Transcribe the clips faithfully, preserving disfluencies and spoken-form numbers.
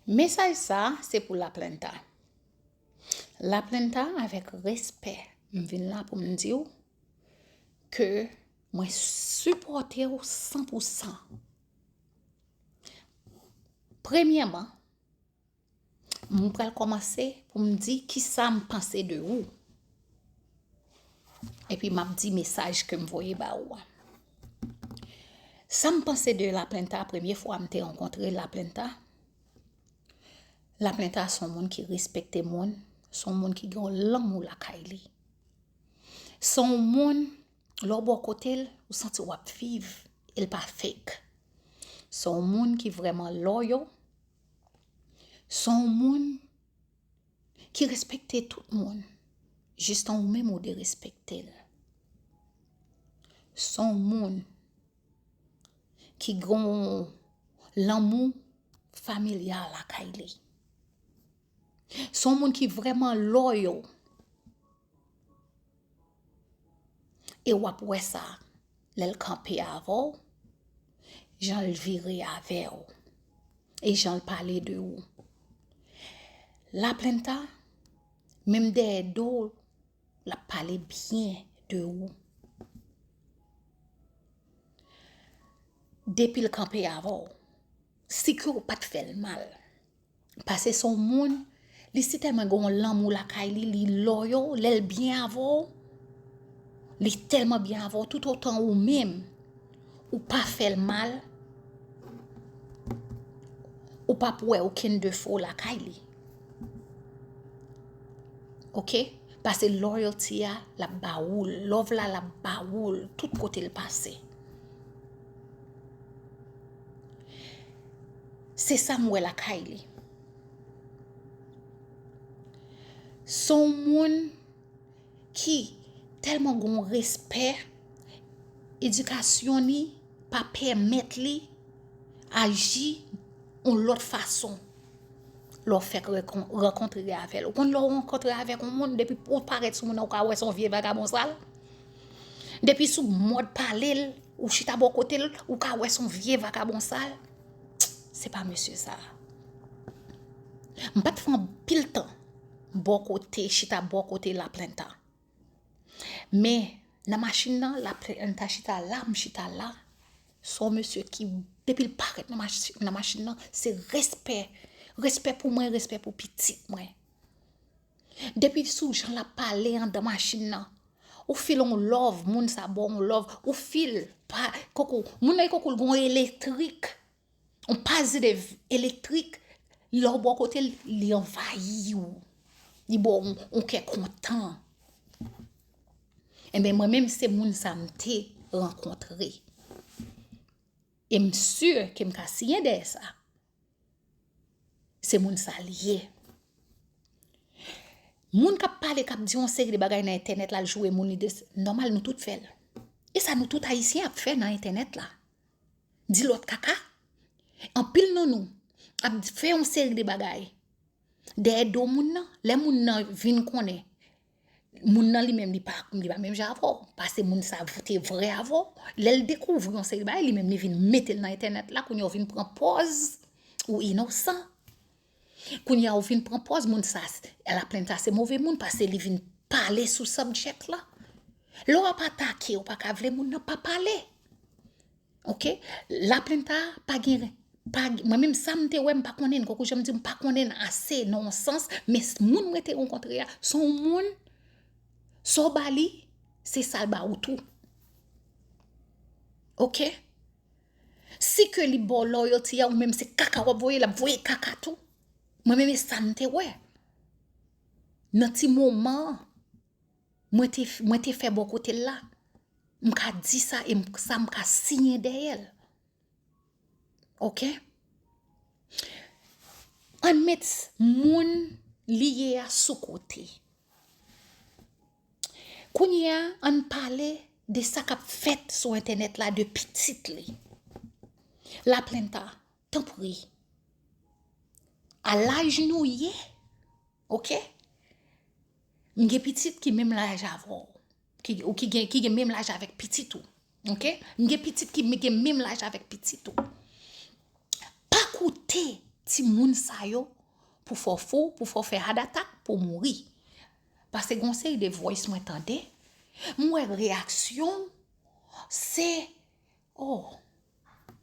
Mesaj sa a se pou Laplanta. Laplanta, avèk respè, m vin la pou m di w ke mwen sipòte w san pou san. Premyèman, m pral kòmanse pou m di kisa m panse de ou. Epi m ap di mesaj ke m voye ba ou a. Sa m panse de Laplanta, premye fwa m te rankontre Laplanta, Laplanta se yon moun ki respekte moun, se yon moun ki gen yon lanmou lakay li. Se yon moun, lè w bò kote l, ou santi w ap viv, e l pa fake. Se yon moun ki vrèman loyal, se yon moun ki respekte tout moun, jistan ou menm ou derespekte l. Se yon moun ki gen yon lanmou familyal lakay li. Se yon moun ki vrèman loyal. E w ap wè sa lè l kanpe avè w, jan l vire avè w, e jan l pale de ou. Laplanta, menm dèyè do w, l ap pale byen de ou. Depi l kanpe avè w, si ke w pa t fè l mal. Paske se yon moun, li si tèlman gen yon lanmou lakay li, li loyal, lè l byen avè w, li tèlman byen avè w, toutotan ou menm, ou pa fè l mal, ou p ap wè okenn defo lakay li. Oke? Paske loyalty a, l ap ba ou l, love la, l ap ba ou l, tout kote l pase. Se sa m wè lakay li. Se yon moun ki tèlman gen yon respè, edikasyon li pa pèmèt li aji yon lòt fason lè w fèk rekon-, rankontre avè l. Ou konn lè w rankontre avèk yon moun, depi w parèt sou moun nan, ou ka wè se yon vye vagabon sal. Depi sou mòd pale l, ou chita bò kote l, ou ka wè se yon vye vagabon sal. Se pa mesye sa. M pa t fè anpil tan bò kote, chita bò kote Laplanta. Men, nan machin nan, Laplanta chita la, m chita la. Se yon mesye ki, depi l parèt nan machi-, nan machin nan, se respè. Respè pou mwen, respè pou pitit mwen. Depi sou jan l ap pale anndan machin nan, ou feel on love, moun sa ba w on love, ou feel pa, koko, moun nan koko l gon elektrik. On positive elektrik, lè w bò kote l, li anvayi w. Li ba w on, on kè kontan. Enben, mwen menm, se moun sa m te rankontre. E m si ke m ka siyen dèyè sa. Se moun sa l ye. Moun k ap pale, k ap di yon seri de bagay nan entènèt la, l joure moun, li de, nòmal, nou tout fè l. E sa nou tout Ayisyen ap fè nan entènèt la. Di lòt kaka. Anpil nan nou ap fè yon seri de bagay dèyè do moun nan. Lè moun nan vin konnen, moun nan li menm, li pa, li pa menm jan avè w. Paske moun sa te vrè avè w. Lè l dekouvri yon seri bagay, li menm, li vin mete l nan entènèt la, kounye a w vin pran pòz ou inosan. Kounye a w vin pran pòz moun sa, Laplanta se move moun, paske li vin pale sou subject la. Lè w ap atake, ou pa ka vle moun nan pa pale. Oke? Laplanta pa gen, pa, mwen menm sa m te wè, m pa konnen, koko jan m di, m pa konnen ase nan yon sans, men s-, moun mwen te rankontre a, se yon moun, sa w ba li, se sa l ba ou tou. Oke? Si ke li ba w loyalty a, ou menm se kaka w ap voye, l ap voye kaka tou. Mwen menm e sa m te wè. Nan ti moman an, mwen te, mwen te fè bò kote l la. M ka di sa e m, sa m ka siyen dèyè l. Oke? Ann met moun li ye a sou kote. Kounye a, ann pale de sa k ap fèt sou entènèt la, de pitit li. Laplanta, tanpri. A laj nou ye, oke? M gen pitit ki menm laj avè w. Ki, ou ki gen, ki gen menm laj avèk pitit ou. Oke? M gen pitit ki gen menm laj avèk pitit ou. Pa koute timoun sa yo pou fè w fou, pou fè w fè heart attack, pou w mouri. Paske gon seri de voice mwen tande, m wè reyaksyon w, se, oh,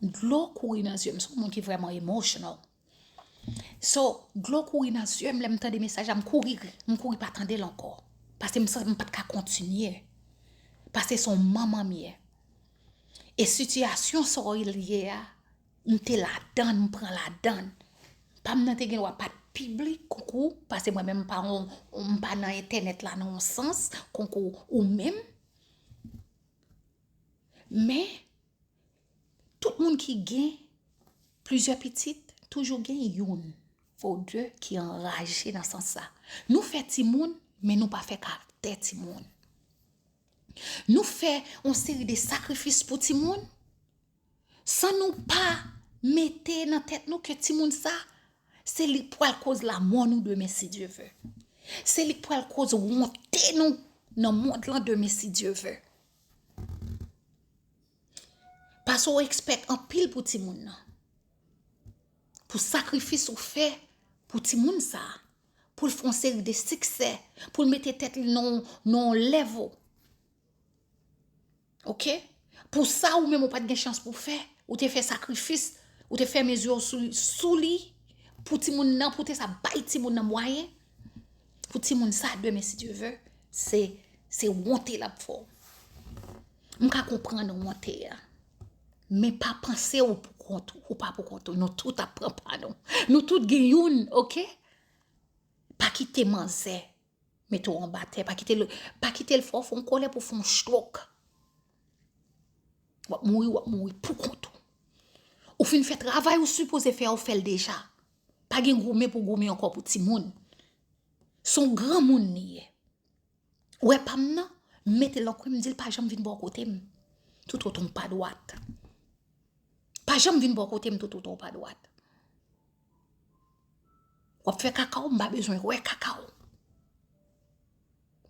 dlo kouri nan zye m. M se yon moun ki vrèman emotional. So, dlo kouri nan zye m lè m tande mesaj la, m kouri, m kouri pa tande l ankò. Paske m santi m pa t ka kontinye. Paske se yon manman m ye. E sitiyasyon sa w ye a, m te ladann, m pran ladann. Pa m nan te gen dwa pa t piblik konkou, paske mwen menm m pa yon, m pa nan entènèt la nan yon sans, konkou ou menm. Men, tout moun ki gen plizyè pitit, toujou gen youn ou de ki anraje nan sans sa. Nou fè timoun, men nou pa fè karaktè timoun. Nou fè yon seri de sakrifis pou timoun, san nou pa mete nan tèt nou ke timoun sa, se li k pral koz lamò nou demen si Dye ve. Se li k pral koz wonte nou nan mond lan demen si Dye ve. Paske w expect anpil pou timoun nan. Pou sakrifis ou fè pou timoun sa. Pou l fè yon seri de siksè. Pou l mete tèt li nan, nan yon level. Ok? Pou sa ou menm ou pa t gen chans pou fè. Ou te fè sakrifis. Ou te fèmen zye w sou, sou li. Pou timoun nan, pou te sa bay timoun nan mwayen. Pou timoun sa, demen, si Dye ve, se, se wonte l ap fè w. M ka konprann wonte a. Men pa panse ou pou kont ou, ou pa pou kont ou. Nou tout ap pran pa nou. Nou tout gen youn, ok? Pa kite manzè mete w anba tè, pa kite l, pa kite l fè w fè yon kòlè pou w fè yon stroke. W ap mouri, w ap mouri pou kont ou. Ou fin fè travay ou sipoze fè a, ou fè l deja. Pa gen goumen pou goumen ankò pou timoun. Se yon granmoun li ye. Ou wè pa m nan, m mete l nan kwen, m di l pa janm vin bò kote m. Toutotan w pa dwat. Pa janm vin bò kote m toutotan w pa dwat. W ap fè kaka w, m pa bezwen wè kaka w.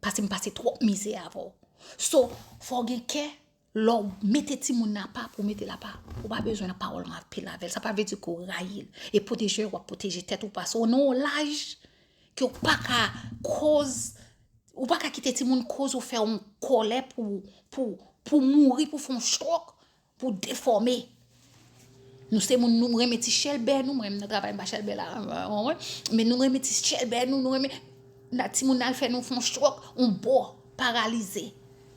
Paske m pase twòp mizè avè w. So, fò w gen kè, lè w mete timoun nan apa, pou w mete l apa, ou pa bezwen nan pawòl anpil avè l. Sa pa vle di ke w rayi l. E pwoteje w ap pwoteje tèt ou, paske w nan yon laj ke w pa ka koz, ou pa ka kite timoun koz ou fè yon kòlè pou, pou, pou mouri, pou fè yon stroke, pou defòme. Nou se moun, nou renmen ti chèlbè nou, mwen menm nan travay m pa chèlbè la, men nou renmen ti chèlbè nou, nou renmen, na timoun al fè nou fè yon stroke, yon bò, paralize.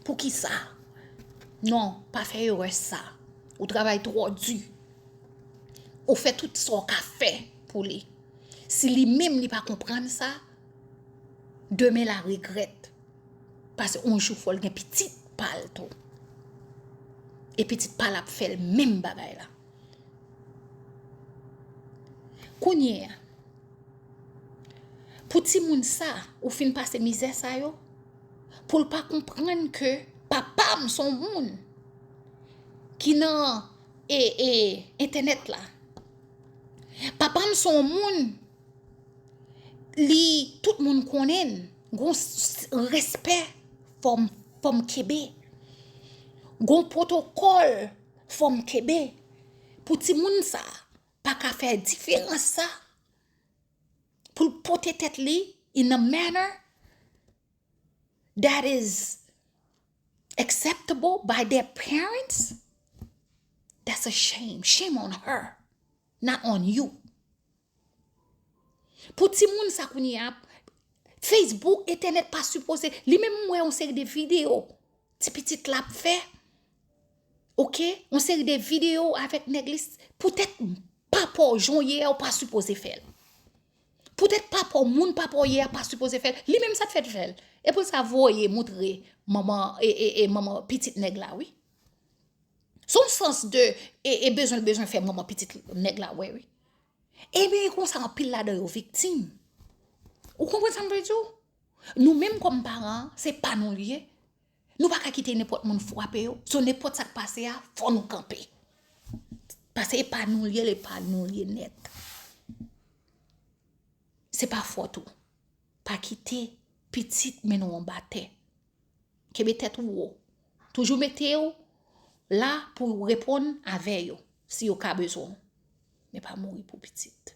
Poukisa? Non, pa fè erè sa. Ou travay twò di. Ou fè tout sa w ka fè pou li. Si li menm li pa konprann sa, demen l a regrèt. Paske yon jou fò l gen pitit pa l tou. E pitit pa l ap fè l menm bagay la. Kounye a, pou timoun sa, ou fin pase mizè sa yo, pou l pa konprann ke papa m se yon moun ki nan, e, e, entènèt la. Papa m se yon moun, li, tout moun konnen l. Gon s-, s-, respè, fò m, fò m kenbe. Gon pwotokòl, fò m kenbe. Pou timoun sa, pa ka fè diferans sa, pou l pote tèt li in a manner that is acceptable by their parents, that's a shame. Shame on her, not on you. Pou timoun sa kounye a, Facebook, entènèt pa sipoze, li menm m wè yon seri de videyo ti pitit la ap fè, ok, yon seri de videyo avèk nèg li, poutèt papa w jan w ye a, ou pa sipoze fè l. Poutèt papa w, moun papa w ye a pa sipoze fè l. Li menm sa t fè l fè l. E pou l sa voye moutre manman, e, e, e manman pitit nèg la, wi. Se yon sans de, e, e bezwen l bezwen fè manman pitit nèg la wè, wi. Ebyen, e konsa anpil ladan yo viktim. Ou konprann sa m vle di w? Nou menm kòm paran, se pa nou l ye. Nou pa ka kite nenpòt moun frape yo. So, nenpòt sa k pase a, fò nou kanpe. Paske e pa nou l ye, e pa nou l ye nèt. Se pa fòt ou. Pa kite pitit mennen w anba tè. Kenbe tèt ou wo. Toujou mete w la pou w reponn avè yo, si yo ka bezwen w. Men pa mouri pou pitit.